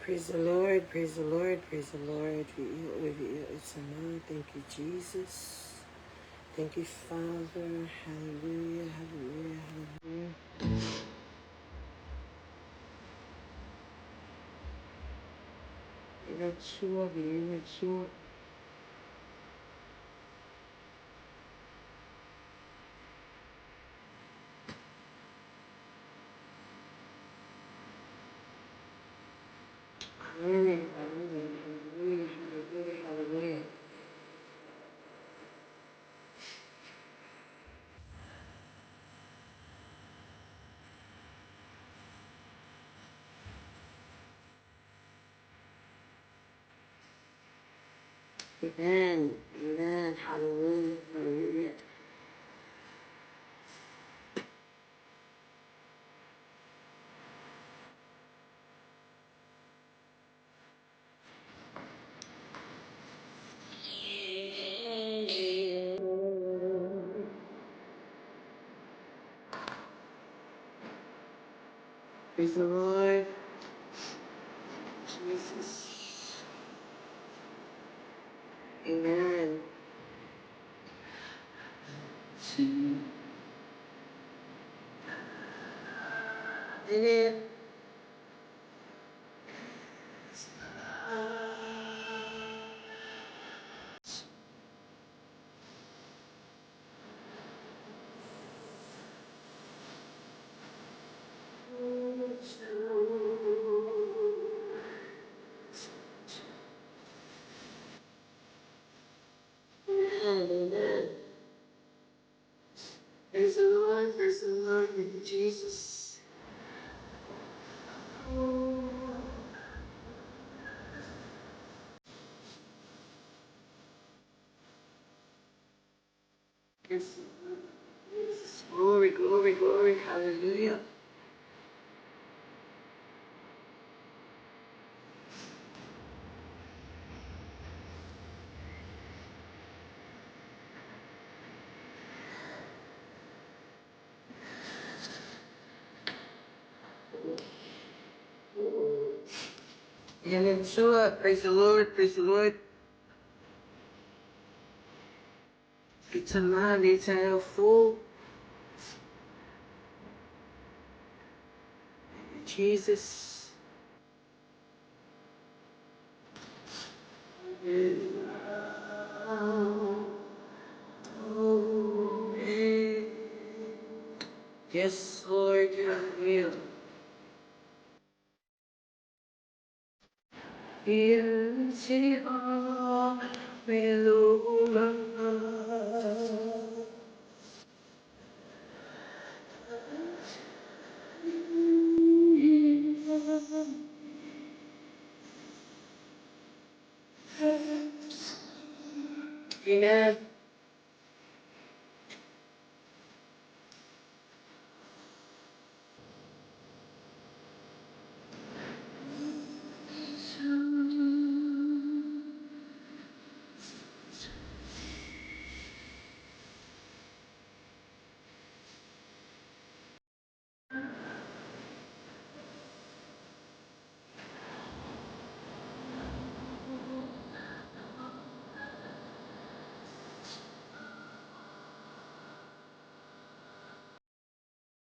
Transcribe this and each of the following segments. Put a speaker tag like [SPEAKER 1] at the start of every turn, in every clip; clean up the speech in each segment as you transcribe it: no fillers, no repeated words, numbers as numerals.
[SPEAKER 1] Praise the Lord, praise the Lord, praise the Lord. Viia oe, viia oe Sama. Thank you, Jesus. Thank you, Father. Hallelujah, hallelujah, hallelujah. Yeshua, Yeshua. Hallelujah, hallelujah, hallelujah, hallelujah. Amen, amen, hallelujah, hallelujah. Praise the Lord, Jesus. Amen. Amen. Amen. Praise the Lord, praise the Lord, thank you, Jesus. Yes, Jesus. Glory, glory, glory, hallelujah. Yeshua, praise the Lord, praise the Lord. It's a man, it's a full. Jesus. Yes, Lord, you will. Amen.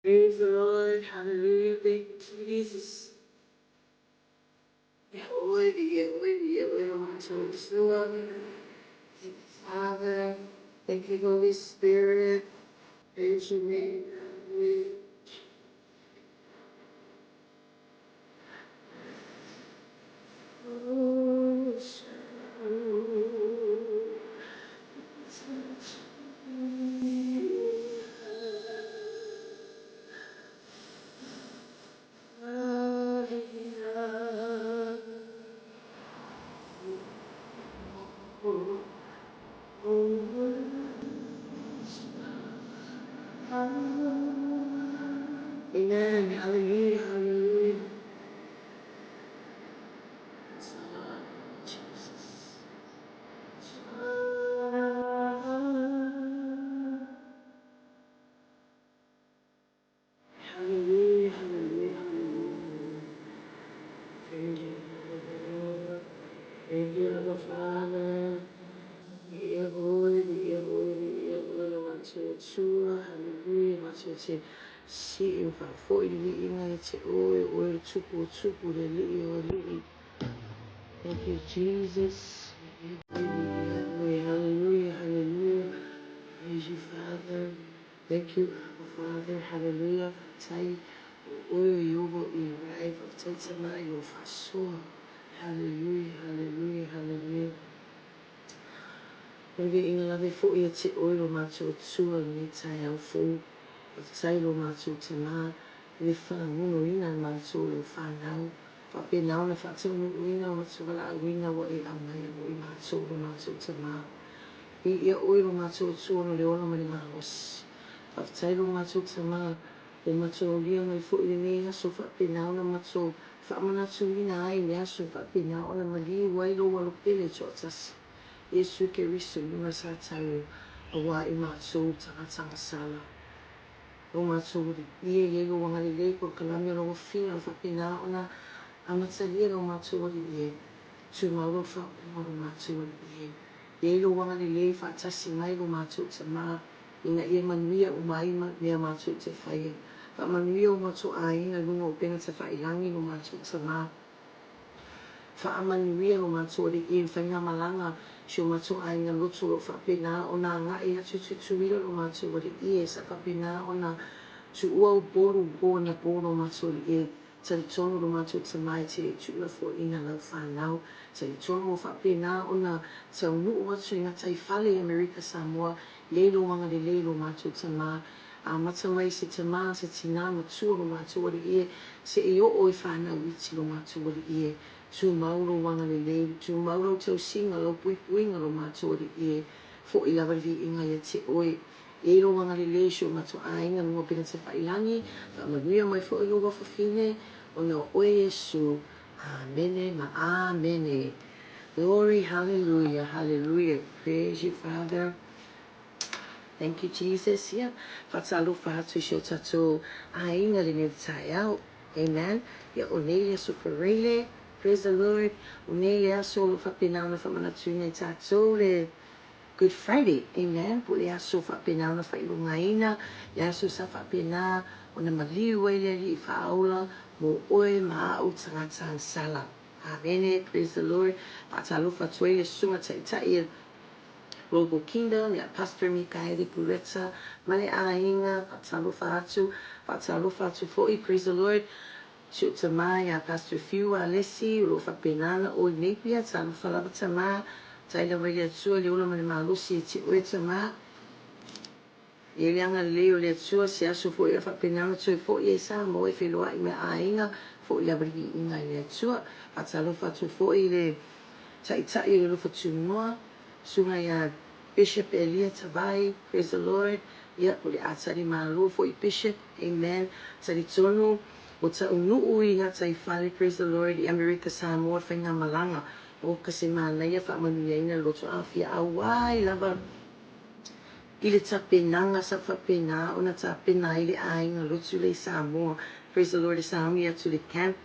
[SPEAKER 1] Praise the Lord. Hallelujah. Thank you, Jesus. Thank you, Father. Thank you, Holy Spirit. Praise your name. Amen. Hallelujah. Hallelujah. Jesus. Hallelujah. Hallelujah. Hallelujah. te sii ma faafoi le viiga ia te Oe, o Oe o le Tupu o Tupu, le Alii o Alii. Thank you, Jesus. Hallelujah, hallelujah, hallelujah. Praise you, Father. Thank you, Abba Father. Hallelujah. Faafetai o Oe o Ieova o Irai. Faafetai Tama i lou faasoa. Hallelujah, hallelujah, hallelujah. O le viiga lava e foi ia te Oe lo matou Atua i lenei taeao fou. Faafetai i lo matou Tama i le faagonoina e matou o lau fanau. Faapena ona faataunuuina o matou valaauina ua e aumaia mo i matou lo matou Tama. Viia Oe lo matou Atua ona o le ola ma le malosi. Faafetai lo matou Tama ua matou aulia mai foi i lenei aso faapena ona matou faamanatuina ai le aso faapena ona maliu ai lou Alo pele toatasi, Iesu Keriso i luga sa tau auā i matou tagata agasala. Lo matou Alii, e i ai lou agalelei polokalame o lau afina o le faapena ona amatalia lo matou Alii e tumau lau faaupuga lo matou Alii e i ai lou agalelei faatasi mai lo matou Tama ina ia manuia uma ai mea matou te faia. Faamanuia o matou aiga i luga o upega tafailagi lo matou Tama. Faamanuia lo matou Alii i le faigamalaga si o matou aiga loto o lo o faapena ona agai atu i Tutuila lo matou Alii e sa faapena ona tuua Upolu po anapo lo matou Alii e talitonu lo matou Tama e te le i tuulafoaiina lau fanau. Talitonu ua faapena ona taunuu atu i gataifale i Amerika Samoa i ai lou agalelei lo matou Tama. Amata mai i se tama, se tinā matua lo matou Alii e, seʻi oo i fanau iti lo matou Alii e. Tumau lou agalelei, tumau lau tausiga, lau puipuiga lo matou Alii e. Foʻi lava le viiga ia te Oe. I ai lou agalelei i si o matou aiga luga o Penatafailagi, faamanuia mai foi lou afafine, ona o Oe Iesu. Amene ma Amene. Glory, hallelujah, hallelujah. Praise you, Father. Thank you Jesus. Ia, faatalofa atu i si o tatou aiga i lenei taeao. Amen. Ia, o nei le aso Fereile. Praise the Lord. O nei le aso o lo o faapena ona faamanatuina i tatou le Good Friday. Amen. Po o le aso faapena ona faailogaina, le aso sa faapena ona maliu ai le Alii Faaola mo oe ma a'u tagata agasala. Amene. Praise the Lord. Faatalofa atu ai le Susuga Taitai Global Kingdom, ia Pastor Mikaele Bureta ma le aiga, faatalofa atu, faatalofa atu foi, praise the Lord, si ou tama ia Pastor Fiu Alesi, o lo o faapena ona oe nei pia, talofa lava tama, tai lava i le Atua le ola ma le malosi e te oe tama. E i ai le agalelei o le Atua, se aso foi a faapena ona toe foi ai Samoa e feiloai ma aiga, foi lava le viiga i le Atua. Faatalofa atu foi i le Taitai o le Alofa Tunoa, Susuga ia Bishop Elia Tavai, praise the Lord, ia o le a tali malo foi Bishop, amen. Talitonu ua taunuu i gataifale, praise the Lord, i Amerika Samoa le faigamalaga o ka se manaia faamanuiaina le loto afia auai lava I le tapenaga sa faapena ona tapena ai le aiga lotu lea i Samoa, praise the Lord, e sauni atu i le camp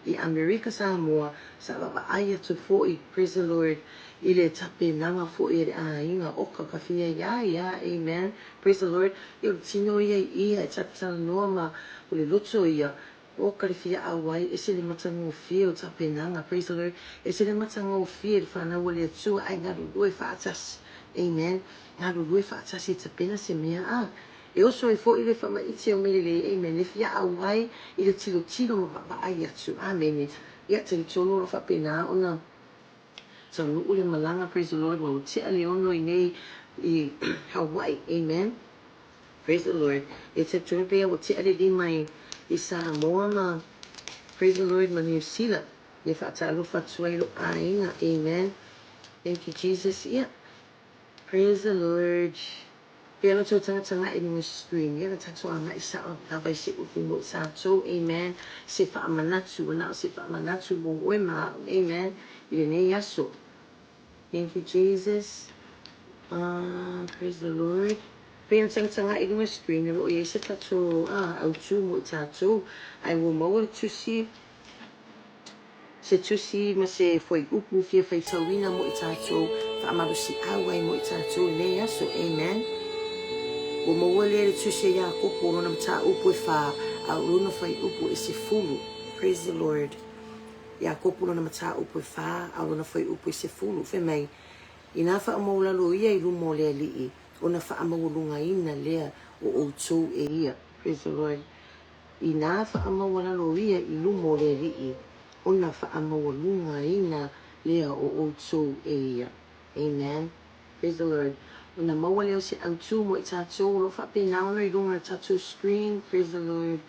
[SPEAKER 1] i Amerika Samoa, sa vaavaai atu foi, praise the Lord, i le tapenaga foi a le aiga, oka ka fia ia ia, amen, praise the Lord, ia o le tino ia i ia e talatalanoa ma o le loto ia, Oka le fia auai, ese le matagofie o tapenaga, praise the Lord, ese le matagofie le fanau a le Atua ae galulue faatasi, amen, galulue faatasi e tapena se mea a e oso ai foi le faamaite o mea lelei, amen, le fia auai i le tilotilo ma vaavaai atu, amene. Ia talitonu o lo o faapena ona taunuu le malaga, praise the Lord, ua tea le 6 i nei i Hawaii, amen. Praise the Lord. E talitonu pea ua tea le 5 i Samoa ma Praise the Lord ma Niu Sila. Ia faatalofa atu ai lou aiga. Amen. Thank you Jesus. Ia. Praise the Lord. Pea ona tou tagatagai i luga screen. Ia na tatou agai sao lava i se upu mo tatou. Amen. Se faamanatu. Ua na o se faamanatu mo oe ma a'u. Amen. I lenei aso. Thank you Jesus. Praise the Lord. Pei ona tagatagai i luga screen o lo o i ai se tatou autū mo i tatou ae ua maua le tusi se tusi ma se fuaiupu fia faitauina mo i tatou faamalosiau ai mo i tatou i lenei aso. Amen. Ua maua lea i le Tusi a Iakopo o lona mataupu e fā, a o lona fuaiupu e 10. Praise the Lord. Iakopo lona mataupu e fā, a o lona fuaiupu e 10, fai mai, Inā faamaualalo ia i luma o le Alii, ona faamaualugaina lea o ʻoutou e ia. Praise the Lord. Inā faamaualalo ia i luma o le Alii, ona faamaualugaina lea o ʻoutou e ia. Amen. Praise the Lord. Ona maua lea o se autū mo i tātou o lo o faapena ona i luga o le tatou screen. Praise the Lord.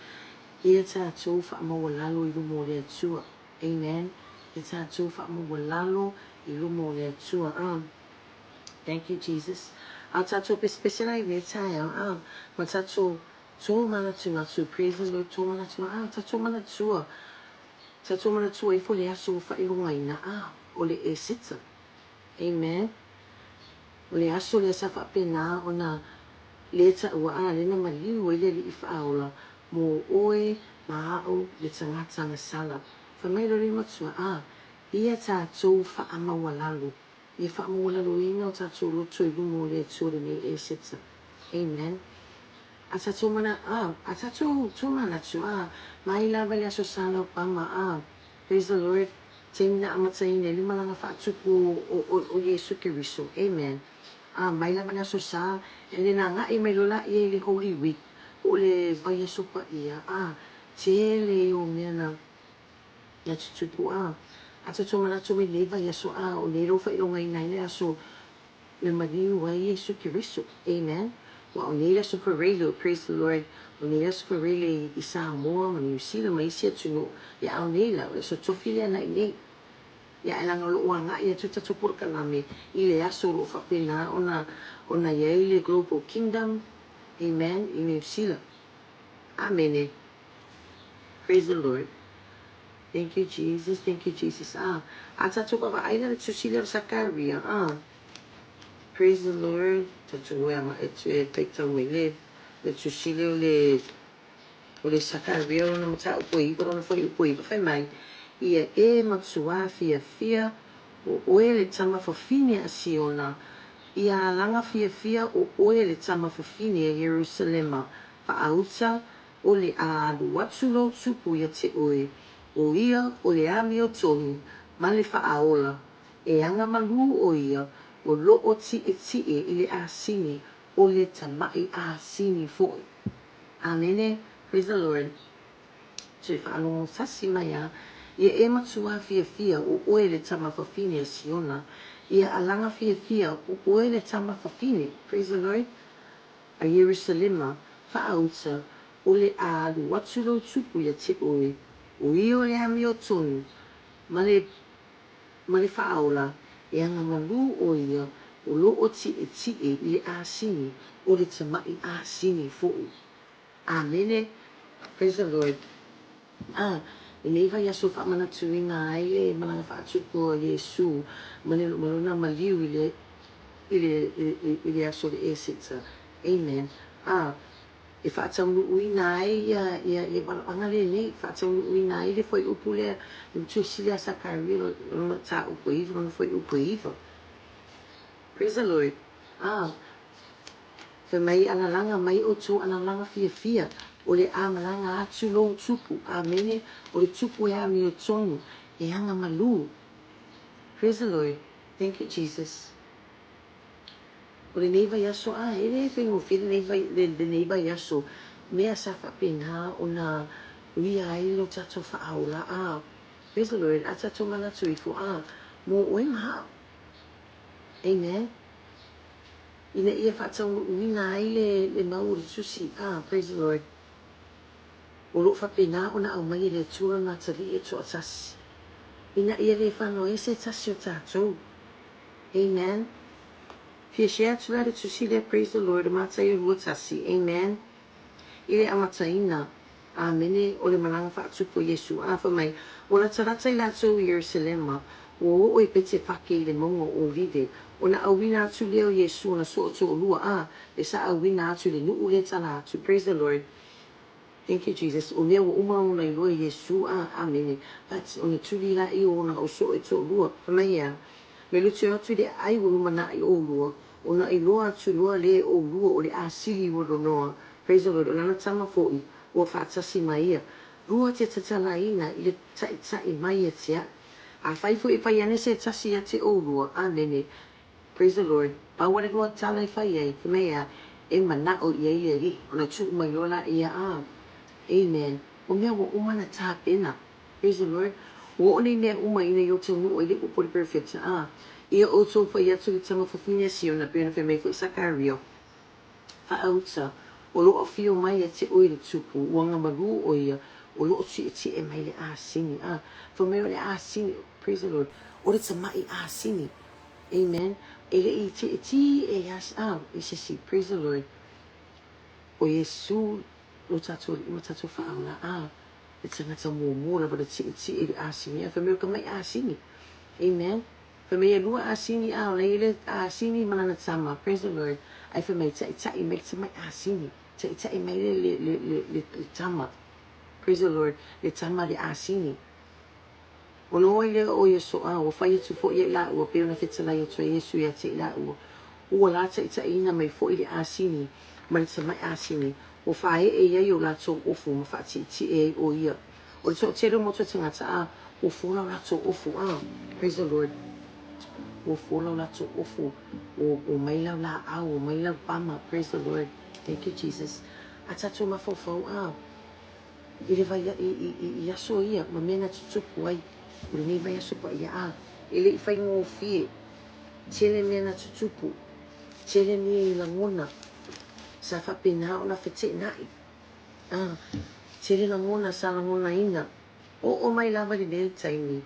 [SPEAKER 1] Ia tātou faamaualalo i luma o le Atua. Amen. Ia tātou faamaualalo i luma o le Atua. Thank you Jesus. A o tātou pesepese la i lea taeao, ma tātou tōmanatunatu, praise the Lord, tōmanatu, tātou manatua, tātou manatua ifo le aso ua faailogaina, o le Esita. Amen. O le aso lea sa faapena ona lē taua, lea na maliu ai le Alii Faaola mo oe ma aʻu le tagata gasala. Fai mai loa le Matua, ia tātou faamaualalo, ia faamaualaloina o tātou loto i luma o le Atua lenei Esita. Amen. A tātou mana, a tātou tōmanatu, mai lava i le Aso Sa Laupama, praise the Lord, taimi na amataina ai le malaga faatupu o Iesu Keriso. Amen. Mai lava i le Aso Sa, and then agai mai loa laia i le Holy Week, po o le Vaiaso Paia, tele ia o mea na tutupu, a tātou manatu mai lenei vaiaso, o nei lou faailogaina ai le aso na maliu ai Iesu Keriso. Amen. Ua o nei le aso Karelo, praise the Lord, o nei le aso Karele i Samoa ma Niu Sila ma isi atunuu, ia a o nei la, o le aso tofi lea na i nei. Ia ae leaga o lo o agai atu tatou polokalame i le aso o lo o faapena ona i ai le Global Kingdom, amen, i Niu Sila. Amene. Praise the Lord. Thank you Jesus, thank you Jesus. A tatou vaavaai la le tusi lea o Sakaria. Praise the Lord. Tatou e agai atu e faitau mai le le tusi lea o le o le Sakaria o lona mataupu e iva lona fuaiupu e iva fai mai, Ia e matuā fiafia o oe le tama fafine a Siona, ia alaga fiafia o oe le tama fafine a Ierusalema, faauta O le a alu atu lou tupu ia te oe, o ia o le amiotonu ma le faaola, e aga malū o ia, o loo tiʻetiʻe i le asini, o le tamaʻi asini foʻi. Amene, praise the Lord. Toe faalogo tasi mai a, ia e matuā fiafia o oe le tama fafine a Siona, ia alaga fiafia o oe le tama fafine, praise the Lord. A Ierusalema, faauta, o le a alu atu lou tupu ia te oe, o ia o le amiotonu, ma le, ma le faaola, e aga malū o ia, o loo tiʻetiʻe i le asini, o le tamaʻi asini foʻi. Amene. Praise the Lord. A, lenei vaiaso faamanatuina ai le malaga faatupu a Iesu ma le, ma lona maliu i le, i le, i le aso o le Eseta. Amen. A, e faataunuuina ai ia, ia, ia valaauga lenei, faataunuuina ai le fuaiupu lea, le tusi lea a Sakaria, lona mataupu e iva, lona fuaiupu e iva. Praise the Lord. A, Fai mai, Alalaga mai outou alalaga fiafia, o le a malaga atu lou tupu. Amene. O le tupu e amiotonu, e aga malū. Praise the Lord. Thank you Jesus. O lenei vaiaso, a, e le faigofie lenei vai, lenei vaiaso, mea sa faapena ona uia ai lo tatou faaola, a, praise the Lord, a tatou manatu ifo, a, mo oe ma au. Amen. Ina ia faataunuuina ai le mau o le tusi, praise the Lord, o lo o faapena ona aumai e le Atua lona atalii e toatasi, ina ia le fanau ai se tasi o tatou. Amen. Fia share atu la le tusi lea, praise the Lord, o Mataio 21, amen. I le amataina, Āmene, o le malaga faatupu a Iesu, ā, fai mai, ua latalata i latou i Ierusalema, ua oo i Petefake i le mauga o Olive, ona auina atu lea o Iesu ona soatoolua, ā, le sa auina atu i le nuu lea tala atu. Praise the Lord. Thank you, Jesus. O mea ua uma ona iloa e Iesu, ā, āmene, but ona tuli laia o ona au soo e toalua, fai mai ea, Me lutu atu i le aai ua lumanaʻi ʻolua. Ona iloa atu loa lea e ʻolua o le asili ua nonoa, praise the Lord, o lana tama foʻi ua faatasi ma ia. Lua te tatalaina i le taʻitaʻi mai ia te aʻu. Afai foi e fai ane se tasi ia te ʻolua, amene, praise the Lord, pau a le lua tala e fai ai, fai mai e a? E manaʻo i ai le Alii, ona tuu mai loa laia, a, amen, o mea ua uma ona tapena. Praise the Lord. Ua oo nei mea uma ina ia taunuu ai le upu a le perofeta, a ia outou fai atu i le tama fafine a Siona, pei ona fai mai foi Sakaria, Faauta, o lo o afio mai ia te oe le Tupu, ua gamalu o ia, o lo o tietie mai le asini. A, fai mai o le asini, praise the Lord, o le tamaʻi asini. Amen. E le i tietie a, i se isi, praise the Lord. O Iesu lo tatou Alii ma tatou Faaola, a. Le tagata muamua lava na tietie i le asini, ae fai mai o le tamai asini. Amen. Fai mai e lua asini, a o la e i ai le asini ma lana tama. Praise the Lord. Ae fai mai, taitai mai le tamai asini. Taitai mai le, le, le, le, le, le tama. Praise the Lord. Le tama le asini. Ona oo ai lea o Iesu, a ua fai atu foi ia i laua, pei ona fetalai atu ai Iesu ia te i laua, ua la taitaiina mai foi le asini ma le tamai asini, ua faaee i ai o latou ofu ma faatietie ai o ia. O le toatele o matou tagata, a, ua fola o latou ofu, a, praise the Lord, ua fola o latou ofu, ua omai lau laau, ua omai lau pama, praise the Lord, thank you Jesus. A tatou mafaufau, a, i le vai, i, i, i, i aso ia ma mea na tutupu ai o lenei vaiaso paia, a, e le i faigofie, tele mea na tutupu, tele ni lagona sa faapena ona feteenai, a, tele lagona sa lagonaina, oo mai lava i lenei taimi,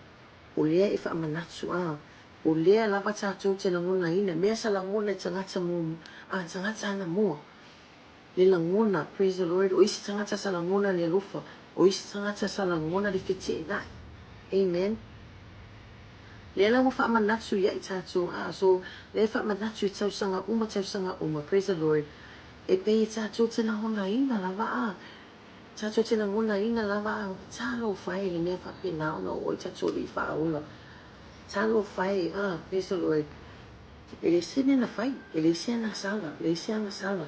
[SPEAKER 1] o lea e faamanatu, a, o lea lava tatou te lagonaina mea sa lagona e tagata mo, a, tagata anamua. Le lagona, praise the Lord, o isi tagata sa lagona le alofa, o isi tagata sa lagona le feteenai. Amen. Lea la ua faamanatu ia i tatou, a, so, lea e faamanatu i tausaga uma tausaga uma, praise the Lord, e pei e tatou te lagonaina lava, a, tatou te lagonaina lava, a, talofa e i le mea faapena ona oo ai tatou alii faaola. Talofa e, a, praise the Lord. E leai se mea na fai, e leai se agasala, leai se agasala.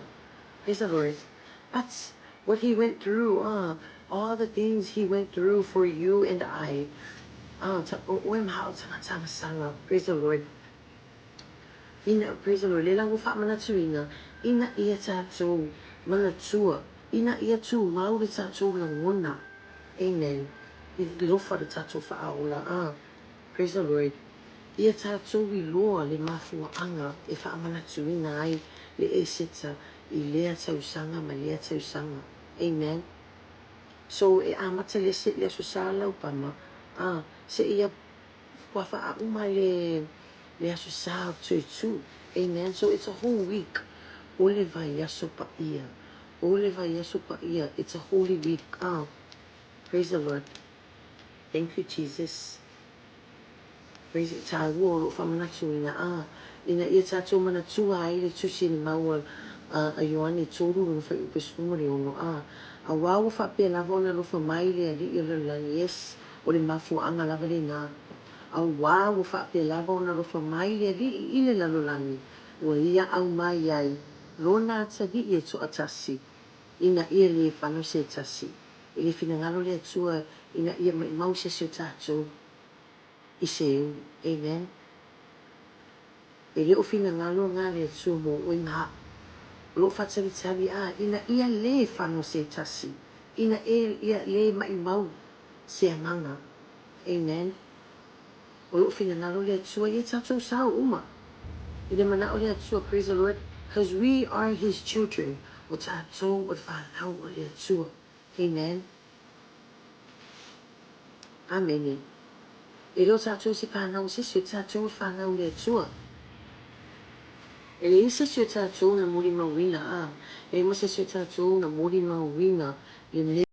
[SPEAKER 1] Praise the Lord. But what he went through, all the things he went through for you and I, o oe ma au tagata agasala. Praise the Lord. Ina, praise the Lord, lea la ua faamanatuina, ina ia tatou manatua, ina ia tumau le tatou lagona. Amen. I alofa le tatou faaola, praise the Lord. Ia tatou iloa le mafuaaga e faamanatuina ai le Eseta i lea tausaga ma lea tausaga. Amen. So, e amata le le Aso Sa Laupama, a, seia ua faauma le le Aso Sa o Toetū. Amen. So, it's a whole week. O le vaiaso paia. O le vaiaso paia. It's a holy week. Ah, praise the Lord. Thank you, Jesus. Praise the taua o loo faamanatuina, a, ina ia tatou manatua ai le tusi le mau a a Ioane 3 lona fuaiupu e 16, a, auā ua faapea lava ona alofa mai le Alii o le lalolagi, yes, o le mafuaaga lava lenā, auā ua faapea lava ona alofa mai le Alii i le lalolagi, ua ia aumai ai lona atalii e toatasi, ina ia lē fano se tasi. E le finagalo le Atua ina ia maʻimau se isi o tatou i se Amen. E le o finagalo lena le Atua mo oe ma aʻu. O loo faatalitali, a, ina ia lē fano se tasi, ina ia lē maʻimau se agaga. Amen. O loo finagalo le Atua ia tatou sao uma. I le manaʻo le Atua, praise the Lord, cause we are His children, o tatou o le fanau a le Atua. Amen. Amene. E le o tatou se fanau a se isi, o tatou o le fanau a le Atua. E leai se isi o tatou na molimauina, a, e leai ma se isi o tatou na molimauina le mea.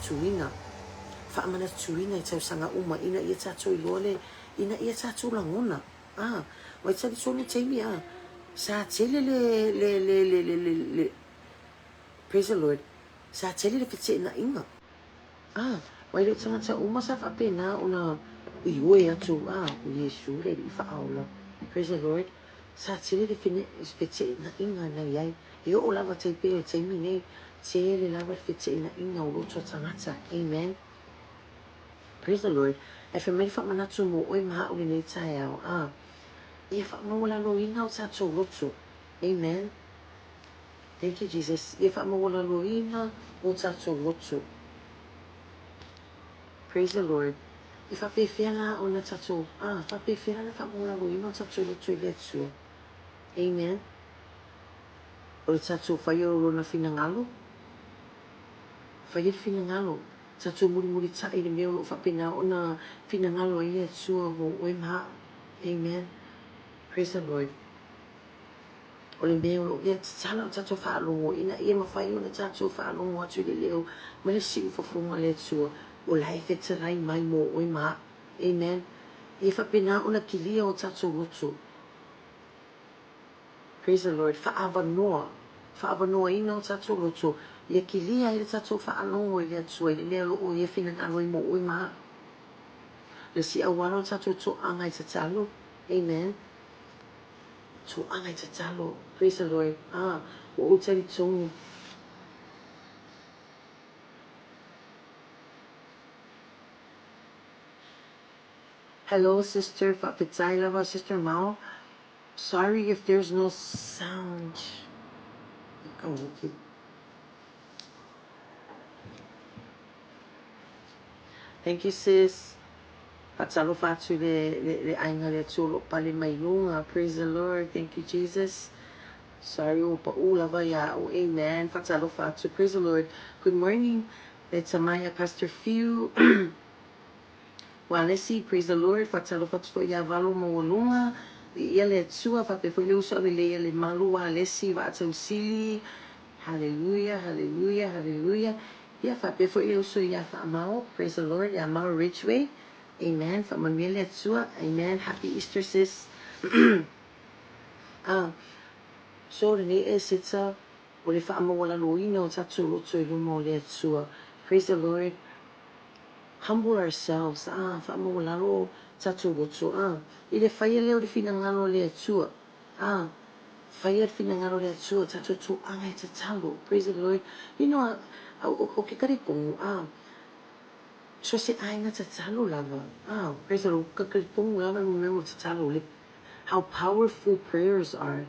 [SPEAKER 1] faamanatuina, faamanatuina i tausaga uma ina ia tatou iloa le, ina ia tatou lagona, a, aua e talitonu taimi, a, sa tele le, le, le, le, le, le, le, praise the Lord, sa tele le feteenaiga. A, aua e le o tagata uma sa faapena ona ioe atu, a, o Iesu le Alii Faaola, praise the Lord. Sa tele le feteenaiga na i ai. E oo lava tai pei o le taimi nei, tele lava le feteenaiga o loto tagata. Amen. Praise the Lord. Ae fai mai le faamanatu mo oe ma au lenei taeao, a, ia faamaualaloina o tatou loto. Amen. Thank you, Jesus. Ia faamaualaloina o tatou loto. Praise the Lord. E faapefea la ona tatou, a, faapefea la ona faamaualaloina o tatou loto i le Atua. Amen. O le tatou faia o Lona finagalo, faia le finagalo, tatou mulimulitai i le mea o lo o faapena ona finagalo ai le Atua mo oe ma au. Amen. Praise the Lord. O le mea o lo o ia tatala o tatou faalogo ina ia mafai ona tatou faalogo atu i le leo ma le siufofoga o le Atua o la e fetalai mai mo oe ma au. Amen. Ia faapena ona kilia o tatou loto. Praise the Lord. Faaavanoa, faaavanoaina o tatou loto ia kilia ai le tatou faalogo i le Atua i le mea o lo o ia finagalo ai mo oe ma au. Le isi auala o tatou toaga e tatalo. Amen. Toaga e tatalo. Praise the Lord. Ah, ua ou talitonu. Hello sister, faafetai lava sister Mao. Sorry if there's no sound. Oh, okay. Thank you sis. Faatalofa atu i le, le, le aiga le Atua o lo o pale mai luga. Praise the Lord. Thank you Jesus. Sorry ua paʻu lava iā au. Amen. Faatalofa atu. Praise the Lord. Good morning. Le tama ia Pastor Fiu. Walesi, praise the Lord. Faatalofa atu foi iā Valo Maualuga. Viia le Atua, faapea foi le uso aulelei ia Lemalu Walesi Vaatausili. Hallelujah, hallelujah, hallelujah. Ia, faapea foi le uso iā Faamao, praise the Lord, iā Mao Ridgeway. Amen. Faamanuia le Atua. Amen. Happy Easter, sis. Ah, so lenei Eseta, o le faamaualaloina o tatou loto i luma o le Atua. Praise the Lord. Humble ourselves, ah, faamaualalo tatou loto, ah, i le faia lea o le finagalo o le Atua. Ah, faia le finagalo o le Atua, tatou toaga e tatalo. Praise the Lord. You know, o ke talitonu, ah, so se aiga tatalo lava. Ah, praise the Lord. Ka talitonu lava le mea o tatalo, le how powerful prayers are,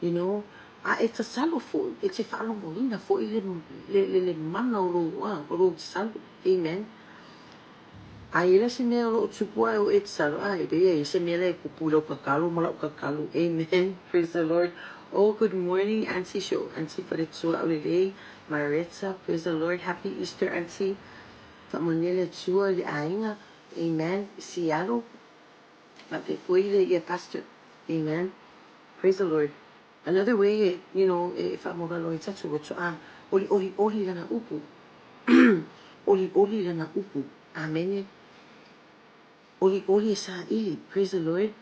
[SPEAKER 1] you know. A e tatalo foi, e te faalogoina foi le, le, le, le mana o lou, ah, o lou tatalo. Amen. A i ai la se mea o lo o tupu ae o e tatalo, a e leai se mea la e kupu i lau tatalo ma lau tatalo. Amen. Praise the Lord. Oh, good morning, Auntie Sho, Auntie Faletua Aulelei, Maretta. Praise the Lord. Happy Easter, Auntie. Faamanuia le Atua i le aiga. Amen. Seattle. Faapea foi le ia pastor. Amen. Praise the Lord. Another way, you know, e faamaualalo ai tatou loto, a, olioli i lana upu. Olioli i lana upu. Amene. Olioli e saili. Praise the Lord.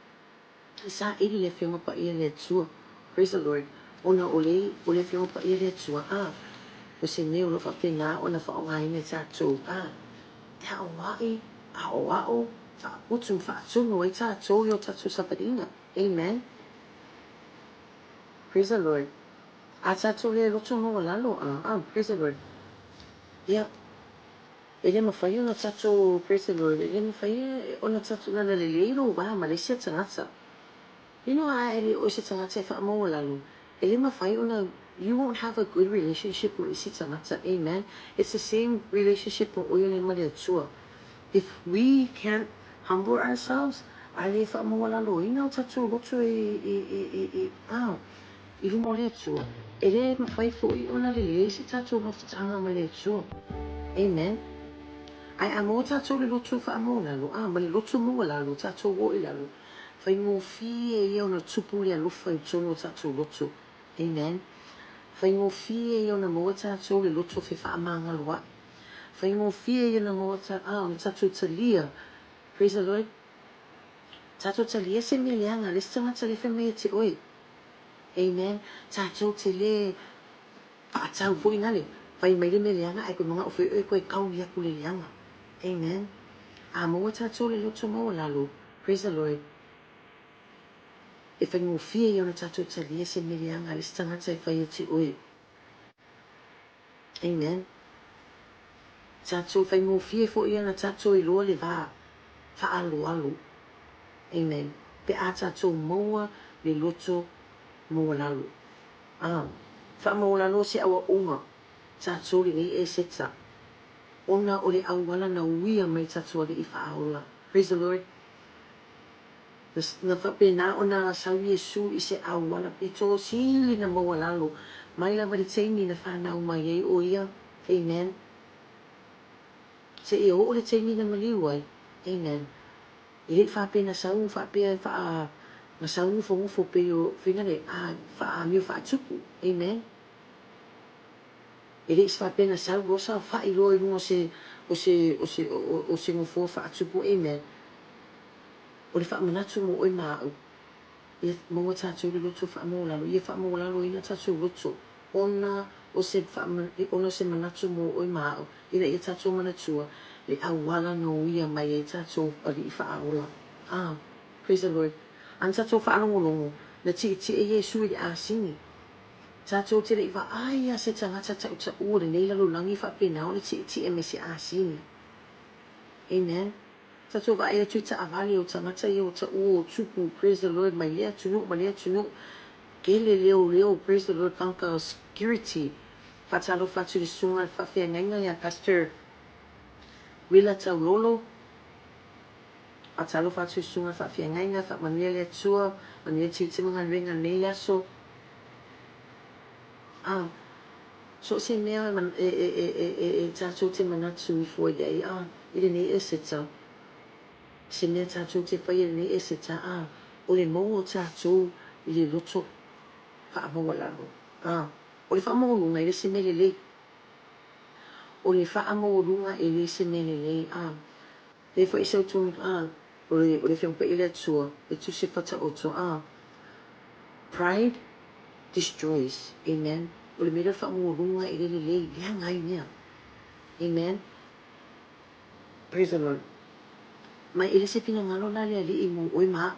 [SPEAKER 1] E saili le Afioga Paia a le Atua. Praise the Lord. Ona o le, o le Afioga Paia a le Atua, a, o se mea o lo o faapena ona faaaogaina e tatou, a, e aoai, aoao, faaputu ma faatonu ai tatou i o tatou savaliga. Amen. Praise the Lord. A tatou le loto maualalo, a, praise the Lord. Ia, e le mafai ona tatou, praise the Lord, e le mafai ona tatou lana lelei lou va ma le isi tagata. You know, a e le o se tagata e faamaualalo, e le mafai ona, you won't have a good relationship ma isi tagata. Amen. It's the same relationship o oe ma le Atua. If we can't humble ourselves, a le faamaualaloina o tatou loto i, i, i, i, i, ah, i luma o le Atua, e le mafai foi ona lelei se tatou mafutaga ma le Atua. Amen. Ae a maua tatou le loto faamaualalo, ah, ma le loto maualalo, tatou o i lalo, faigofie ia ona tupu le alofa i totonu o tatou loto. Amen. Faigofie ia ona maua tatou le loto fefaamagaloa'i. Faigofie ia ona maua a ona tatou talia. Praise the Lord. Tatou talia se mea leaga a le isi tagata lea e fai mai ia te oe. Amen. Tatou te le faatau foi nale, fai mai le mea leaga ae toe manao foi oe e toe kaui atu le leaga. Amen. A maua tatou le loto maualalo, praise the Lord, e faigofie ia ona tatou talia se mea leaga a le isi tagata e fai ia te oe. Amen. Tatou faigofie foi ia ona tatou iloa le va faaaloalo. Amen. Pe a tatou maua le loto maualalo. A faamaualalo se auauga tatou lenei Eseta, ona o le auala na uia mai tatou Alii faaola. Praise the Lord. Na faapena ona sau Iesu i se auala pito sili na maualalo mai lava i le taimi na fanau mai ai ʻo ia. Amen. Seia oo le taimi na maliu ai. Amen. E le i faapena sau faapea e faa na sau nofonofo pei o finale a faaamio faatupu. Amen. E le i faapea na sau loa saofai loa i luga o se o se o se o se nofoa faatupu. Amen. O le faamanatu mo oe ma aʻu, ia maua tatou le loto faamaualalo, ia faamaualaloina tatou loto, ona o se ona o se manatu mo oe ma aʻu, ina ia tatou manatua le auala na uia mai ai tatou alii faaola. Ah, praise the Lord. A na tatou faalogologo, na tietie Iesu i le asini. Tatou te le i vaai lava se tagata tautaua o lenei lalolagi faapena ona tietie mai se asini. Amen. Tatou vaai atu i taavale o tagata ia ua taua o tupu, praise the Lord, mai lea atunuu ma lea atunuu, tele leoleo, praise the Lord, tagata security. Faatalofa atu i le susuga i le faafeagaiga ia Pastor Willa Taulolo. Faatalofa atu i le susuga i le faafeagaiga, faamanuia le Atua, manuia tiute ma galuega i lenei aso. Ah, so o se mea e tatou te manatu ifo ai i ai, ah, i lenei Eseta, se mea tatou te faia i lenei Eseta, ah, o le maua o tatou i le loto faamaualalo. Ah, o le faamaualuga e le se mea lelei. O le faamaualuga e le se mea lelei. Ah, lea foi sau tonu, ah, o le, o le Afioga Paia le Atua, e tusi faataoto, ah, pride destroys. Amen. O le mea lea o le faamaualuga e le lelei, leaga ai mea. Amen. Praise the Lord. Ma e le se finagalo la le Alii mo oe ma aʻu.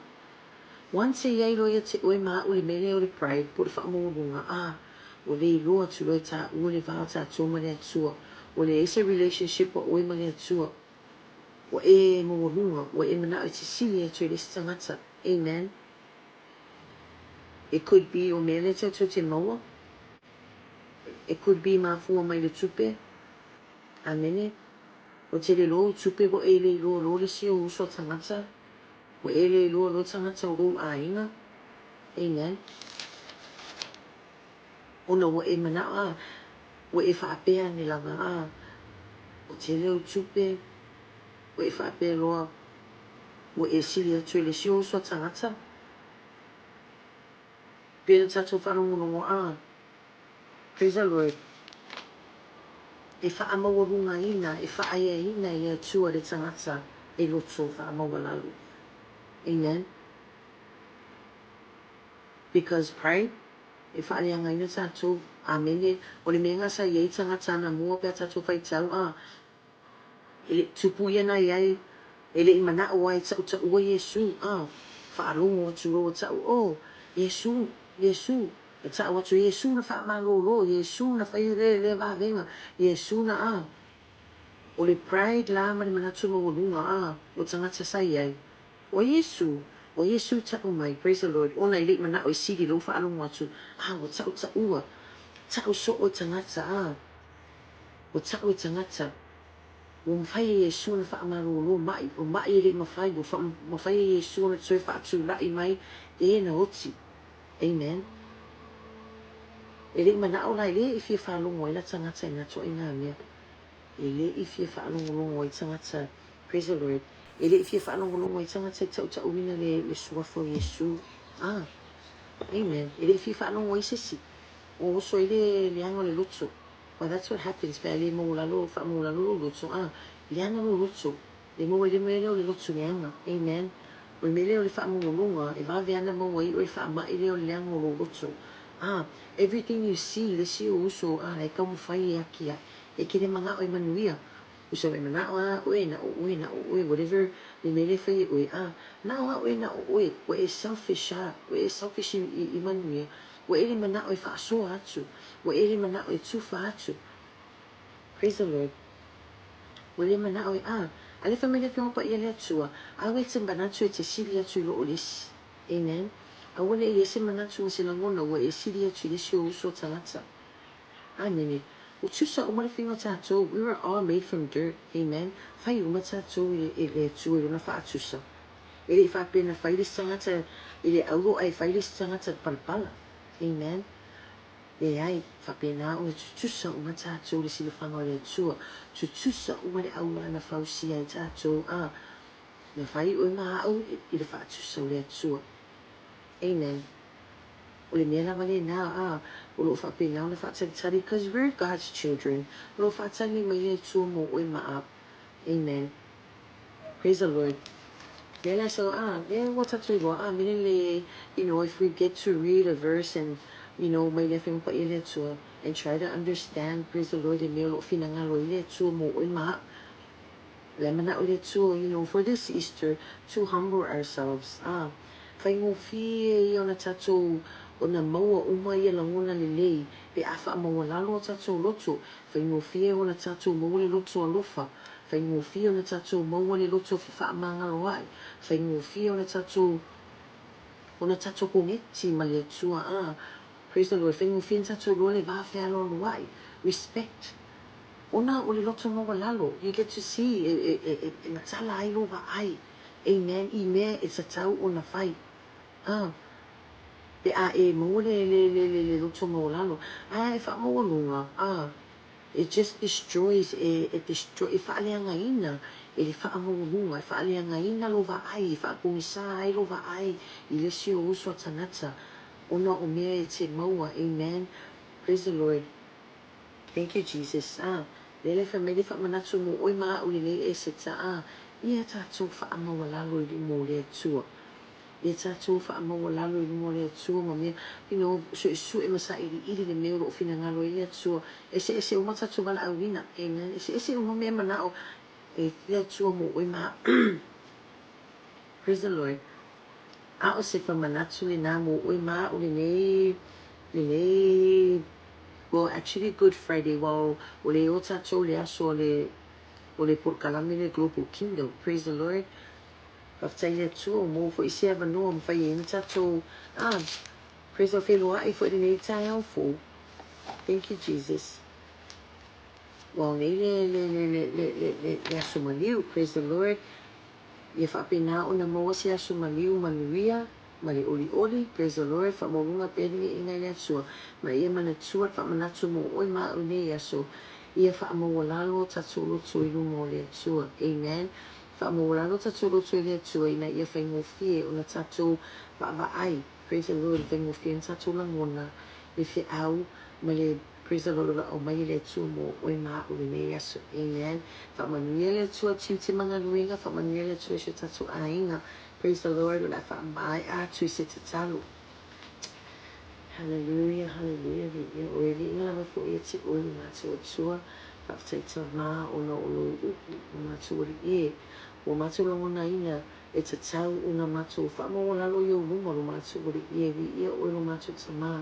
[SPEAKER 1] Once e iai loa ia te oe ma aʻu le mea lea o le pride po o le faamaualuga, ah, ua le iloa atu loa e taua le va o tatou ma le Atua. Ua leai se relationship a oe ma le Atua. Ua e maualuga, ua e manao e sisili atu i le isi tagata. Amen. It could be o mea lea tatou te maua. It could be mafua mai le tupe. Amene. Ua tele loa ou tupe ua e le iloa loa le isi ou uso a tagata. Ua e le iloa loa tagata o lou aiga. Amen. Ona ua e manao a, ua e faapea ane lava a, ua tele ou tupe, ua e faapea loa ua e sili atu i le isi ou uso a tagata. Pei ona tatou faalogologo a, Praise the Lord. E faamaualugaina, e faaeaina e le Atua le tagata e loto faamaualalo. Amen. Because pride, e faaleagaina tatou. Amene. O le mea lena sa i ai tagata anamua pe a tatou faitau, a, E le i tupu ia na iai, e le i manaʻo ai taʻutaʻua Iesū, a faalogo atu loa ua taʻu, Oh, Iesū, Iesū, na taʻu atu, Iesū na faamalōlō, Iesū na fai lea lea vavega, Iesū na, a. O le pride la ma le manatu maualuga, a, o tagata sa iai, O Iesū, o Iesū taʻu mai, praise the Lord, ona e le i manaʻo e sili lou faalogo atu, a, ua taʻutaʻua, taʻu soo e tagata, a. Ua taʻu e tagata, ua mafai e Iesū ona faamalōlō maʻi, o maʻi e le i mafai, ua mafai e Iesū ona toe faatulaʻi mai e na oti. Amen. E le i manaʻo la, e le i fia faalogo ai la tagata i nā toaiga mea. E le i fia faalogologo ai tagata, praise the Lord, e le i fia faalogologo ai tagata i taʻutaʻuina le, le suafa o Iesū. Ah, amen. E le i fia faalogo ai se isi. Ua oso ai le leaga o le loto. Well that's what happens pe a le maualalo, faamaualalo lou loto, a, leaga lou loto, e maua ai le mea lea o le loto leaga. Amen. O le mea lea o le faamaualuga, e vave lava ona maua ai oe i le faamai lea o le leaga o lou loto. A, everything you see, le isi ou uso, a, la e taumafai e atiae, e te le manao e manuia. Uso e manao lava oe, na o oe, na o oe, whatever le mea lea e fai e oe, a, na o lava oe na o oe, ua e selfish lava, ua e selfish i manuia, ua e le manao e faasoa atu, ua e le manao e tufa atu. Praise the Lord. Ua le manao e, a, a lea fai mai le Afioga Paia a le Atua, aua e te manatu e te sili atu i loo le isi. Amen. Aua ne i i ai se manatu ma se lagona ua e sili atu i le isi o uso tagata. Amene. Ua tusa uma le faiga o tatou, we were all made from dirt, amen, fai uma tatou e le Atua i Lona faatusa. E le i faapea na fai le isi tagata i le auro ae fai le isi tagata i le palapala. Amen. Leai, faapena ona tutusa uma tatou i le silafaga o le Atua, tutusa uma le auala na fausia ai tatou, a, na fai oe ma au i le faatusa o le Atua. Amen. O le mea lava lena, a, o lo o faapena ona faatalitali, cause we're God's children, o lo o faatali mai le Atua mo oe ma au. Amen. Praise the Lord. Lea la so, a, lea ua tatou iloa, a, mea le, if we get to read a verse and, mai le Afioga Paia le Atua, and try to understand, praise the Lord, le mea o lo o finagalo ai le Atua mo oe ma au. Le manao le Atua, for this Easter, to humble ourselves, a, faigofie ia ona tatou ona maua uma ia lagona lelei, pe a faamaualalo o tatou loto, faigofie ona tatou maua le loto alofa, faigofie ona tatou maua le loto fefaamagaloa'i, faigofie ona tatou koneti ma le Atua, a, praise the Lord, faigofie ona tatou iloa le va fealoaloa'i, respect. Ona o le loto maualalo, you get to see, e matala ai lou vaai, amen, i mea e tatau ona fai. A, pe a e maua le loto maualalo, ae e faamaualuga, a, it just destroys, e destroy, e faaleagaina e le faamaualuga, e faaleagaina lou vaai, e faatogisa ai lou vaai i le isi ou uso a tagata, ona o mea e te maua, amen, praise the Lord. Thank you, Jesus. Ah, lele fai mai le faamanatu mo oe ma au lenei Eseta, a, ia tatou faamaualalo i luma o le Atua. Ia tatou faamaualalo i luma o le Atua ma mea, suesue ma sailiili le mea o lo o finagalo ai le Atua. Eseese uma tatou valaauina, amen. Eseese uma mea manao e le Atua mo oe ma au. Praise the Lord. A o se faamanatu lenā mo oe ma au lenei, well, actually Good Friday, well, o le o tatou le aso o le polokalame le Global Kingdom. Praise the Lord. Faafetai le Atua ua maua foi se avanoa mafai ai ona tatou, ah, praise the Lord, feiloai foi lenei taeao fou. Thank you, Jesus. Well, nei le aso maliu, praise the Lord. Ia faapena ona maua se aso maliu manuia ma le olioli, praise the Lord, faamaualuga pea le viiga i le Atua. Ma ia manatua le faamanatu mo oe ma au nei aso, ia faamaualalo tatou loto i luma o le Atua. Amen. Faamaualalo tatou loto i le Atua ina ia faigofie ona tatou vaavaai. Praise the Lord, faigofie ona tatou lagona le feau ma le, praise the Lord, o le aumai e le Atua mo oe ma au lenei aso. Amen. Faamanuia le Atua tiute ma galuega, faamanuia le Atua i si o tatou aiga. Praise the Lord, o le a faamaea atu i se tatalo. Hallelujah, hallelujah, viia oe, viiga lava foi ia te oe lo matou Atua, faafetai Tamā ona o lou upu lo matou alii e. Ua matou lagonaina e tatau ona matou faamaualalo i ou luma lo matou alii e, viia oe lo matou Tamā.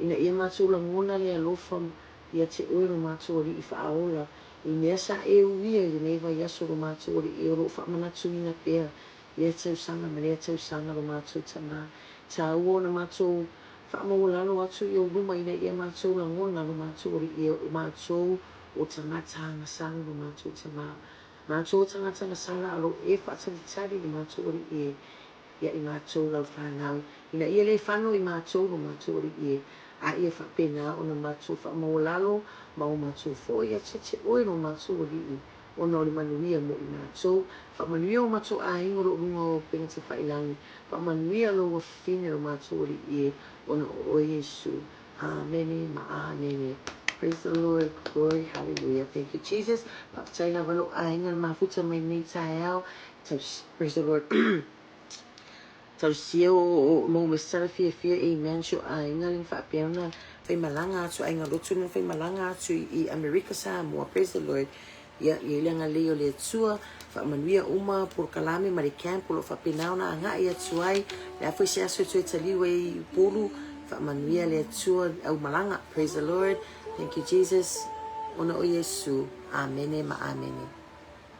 [SPEAKER 1] Ina ia matou lagona le alofa ia te oe lo matou alii faaola, i mea sa e uia i lenei vaiaso lo matou alii e o loo faamanatuina pea lea tausaga ma lea tausaga lo matou Tamā. Taua ona matou faamaualalo atu i ou luma ina ia matou lagona lo matou alii e o matou o tagata agasala lo matou Tamā. Matou o tagata agasala a o lo o e faatalitali lo matou alii e ia i matou lau fanau. Ina ia le fano i matou lo matou alii e, a ia faapena ona matou faamaualalo ma o matou foi ia te oe lo matou alii ona o le manuia mo i matou. Faamanuia o matou aiga o lo o luga o upega tafailagi. Faamanuia lou afafine lo matou alii e ona o oe Iesu. Amene ma amene. Praise the Lord. Glory, hallelujah. Thank you, Jesus. Faafetai lava lou aiga le mafuta mai lenei taeao. Praise the Lord. Tausia o maua mai se tala fiafia, amen, si o aiga le na faapea ona faimalaga atu, aiga lotu le na faimalaga atu i Amerika Samoa, praise the Lord. Ia, i ai le agalelei o le Atua, faamanuia uma polokalame ma le camp o lo o faapena ona agai atu ai, le a foi se aso e toe taliu ai i Upolu, faamanuia le Atua i aumalaga, praise the Lord, thank you Jesus, ona o Iesu, amene ma amene.